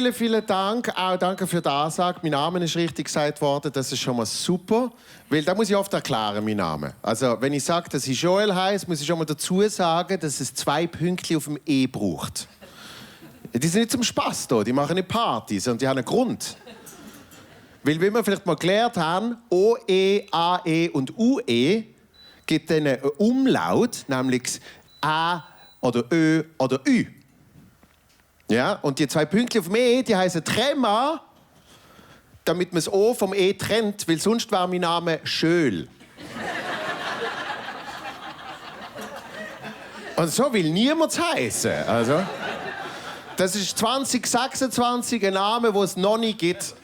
vielen, vielen Dank. Auch danke für die Ansage. Mein Name ist richtig gesagt worden. Das ist schon mal super. Weil da muss ich oft erklären, mein Name. Also, wenn ich sage, dass ich Joel heiße, muss ich schon mal dazu sagen, dass es 2 Pünktchen auf dem E braucht. Die sind nicht zum Spass da, die machen nicht Partys, sondern die haben einen Grund. Weil, wie wir vielleicht mal gelernt haben, OE, AE und UE gibt dann einen Umlaut, nämlich A oder Ö oder Ü. Ja? Und die 2 Pünktchen auf dem E, die heißen Trema, damit man das O vom E trennt, weil sonst wäre mein Name Schöl. Und so will niemand heißen. Also, das ist 2026 ein Name, den es noch nicht gibt.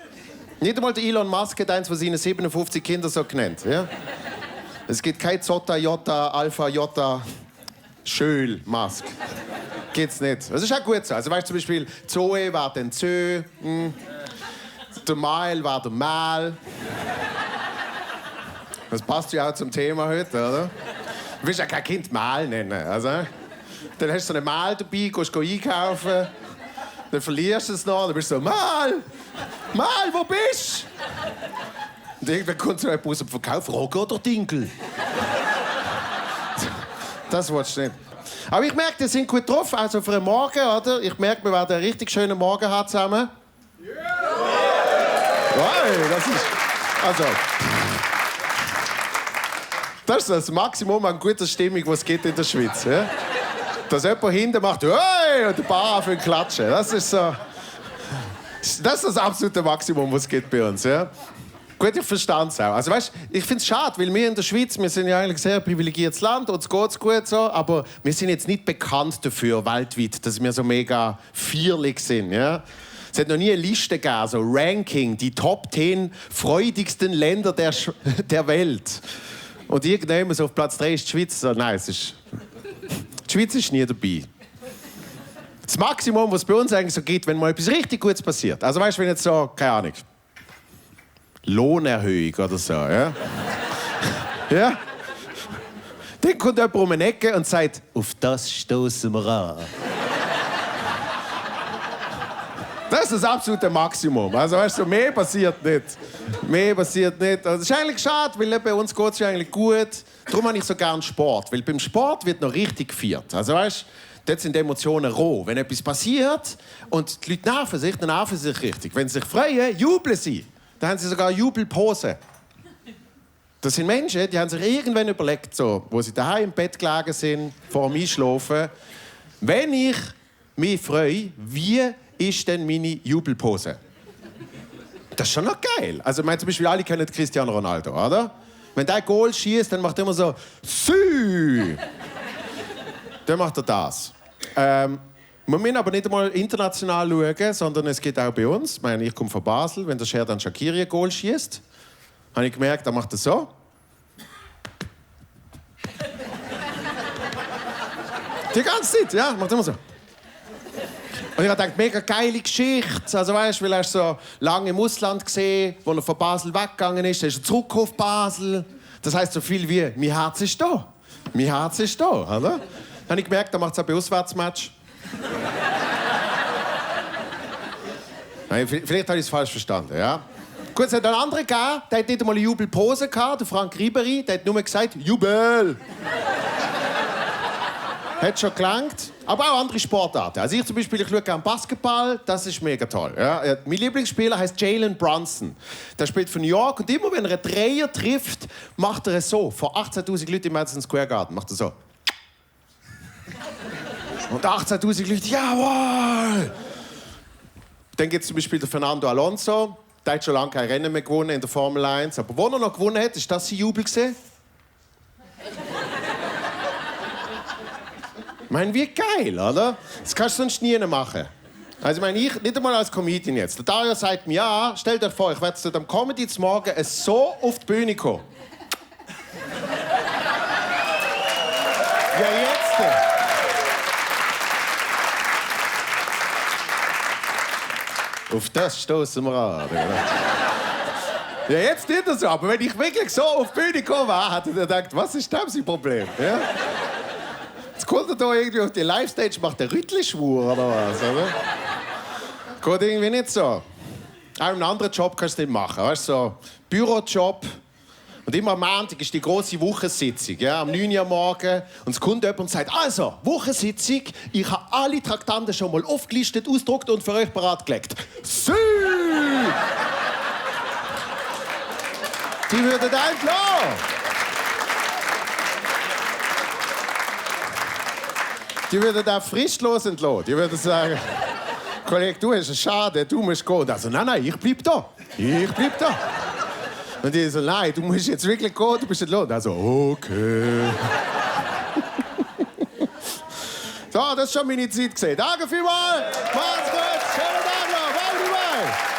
Nicht einmal der Elon Musk hat eins von seinen 57 Kindern so genannt. Ja? Es gibt kein Zota, Jota, Alpha, Jota, Schöl, Musk. Gibt's nicht. Das ist auch gut so. Also weißt du, zum Beispiel Zoe war dann Zö, der Mael war der Mal. Das passt ja auch zum Thema heute, oder? Du willst ja kein Kind Mal nennen. Also, dann hast du so eine Mal dabei, gehst einkaufen, dann verlierst du es noch, dann bist du so, Mal, wo bist du? Und irgendwann kommt so jemand aus dem Verkauf, Roger oder Dinkel? Das willst du nicht. Aber ich merke, wir sind gut drauf, also für einen Morgen, oder? Ich merke, wir werden einen richtig schönen Morgen haben zusammen. Wow, das ist... Also... Das ist das Maximum an guter Stimmung, was es gibt in der Schweiz. Ja? Dass jemand hinten macht, hey, und ein paar anfangen zu klatschen. Das ist so... Das ist das absolute Maximum, was es gibt bei uns. Ja? Gut, ich verstehe es auch. Also, weißt, ich finde es schade, weil wir in der Schweiz, wir sind ja eigentlich ein sehr privilegiertes Land, uns geht es gut so, aber wir sind jetzt nicht bekannt dafür, weltweit, dass wir so mega feierlich sind. Ja? Es hat noch nie eine Liste gegeben, so Ranking, die Top 10 freudigsten Länder der Welt. Und irgendjemand so auf Platz 3 ist die Schweiz. So, nein, die Schweiz ist nie dabei. Das Maximum, was es bei uns eigentlich so gibt, wenn mal etwas richtig Gutes passiert. Also weißt du, wenn jetzt so, keine Ahnung, Lohnerhöhung oder so, ja? Ja? Dann kommt jemand um eine Ecke und sagt, auf das stoßen wir an. Das ist das absolute Maximum. Also weißt du, mehr passiert nicht. Mehr passiert nicht. Das ist eigentlich schade, weil bei uns geht es ja eigentlich gut. Darum habe ich so gerne Sport. Weil beim Sport wird noch richtig gefeiert. Also weißt, dort sind die Emotionen roh. Wenn etwas passiert und die Leute nerven sich, dann nerven sie sich richtig. Wenn sie sich freuen, jubeln sie. Dann haben sie sogar Jubelpose. Das sind Menschen, die haben sich irgendwann überlegt, so, wo sie daheim im Bett gelegen sind, vor dem Einschlafen, wenn ich mich freue, wie ist denn meine Jubelpose? Das ist schon noch geil. Also, ich meine, zum Beispiel, alle kennen Cristiano Ronaldo, oder? Wenn der ein Goal schießt, dann macht er immer so «Sü!» Dann macht er das. Wir müssen aber nicht einmal international schauen, sondern es geht auch bei uns. Ich meine, ich komme von Basel. Wenn der Sherdan Shaqiri ein Goal schießt, habe ich gemerkt, er macht das so. Die ganze Zeit, ja, macht immer so. Und ich habe gedacht, mega geile Geschichte. Also weißt, weil er so lange im Ausland gesehen, wo er von Basel weggegangen ist, dann ist er zurück auf Basel. Das heisst so viel wie, mein Herz ist da. Mein Herz ist da, oder? Dann habe ich gemerkt, er macht es auch bei Auswärtsmatch. Nein, vielleicht habe ich es falsch verstanden, ja. Gut, es hat einen anderen gegeben, der hat nicht einmal eine Jubelpose gehabt, der Frank Ribery, der hat nur gesagt, Jubel! Hat schon gelangt. Aber auch andere Sportarten. Also ich zum Beispiel, ich schaue gerne Basketball, das ist mega toll. Ja. Mein Lieblingsspieler heißt Jalen Brunson. Der spielt für New York und immer wenn er einen Dreier trifft, macht er es so. Vor 18'000 Leuten im Madison Square Garden macht er so. Und 18'000 Leute, jawohl! Dann gibt es zum Beispiel den Fernando Alonso. Der hat schon lange kein Rennen mehr gewonnen in der Formel 1. Aber wo er noch gewonnen hat, ist das sein Jubel gewesen? Ich meine, wie geil, oder? Das kannst du sonst nie machen. Also ich meine, ich, nicht einmal als Comedian jetzt. Der Dario sagt mir, ja, stell dir vor, ich werde zu dem Comedy zum Morgen so auf die Bühne kommen. Ja, jetzt. Auf das stoßen wir an. Ja, jetzt nicht so. Aber wenn ich wirklich so auf die Bühne gekommen wäre, hätte er gedacht, was ist das sein Problem? Ja? Jetzt kommt er da irgendwie auf die Live-Stage, macht der Rüttli-Schwur oder was, oder? Geht irgendwie nicht so. Auch einen anderen Job kannst du nicht machen. Weißt du, so Bürojob. Und immer am Montag ist die grosse Wochensitzung, ja, am 9 Uhr morgen. Und es kommt jemand und sagt, also, Wochensitzung, ich habe alle Traktanten schon mal aufgelistet, ausgedruckt und für euch bereitgelegt. Sü! Die würden einfach lassen. Die würden da fristlos entlassen. Die würden sagen, Kollege, du hast es schade, du musst gehen. Also, nein, ich bleib da. Ich bleib da. Und die so, nein, du musst jetzt wirklich gehen, du bist nicht los. Also, okay. So, das war schon meine Zeit. Danke vielmals. Macht's gut. Schönen Tag noch. Bye, bye.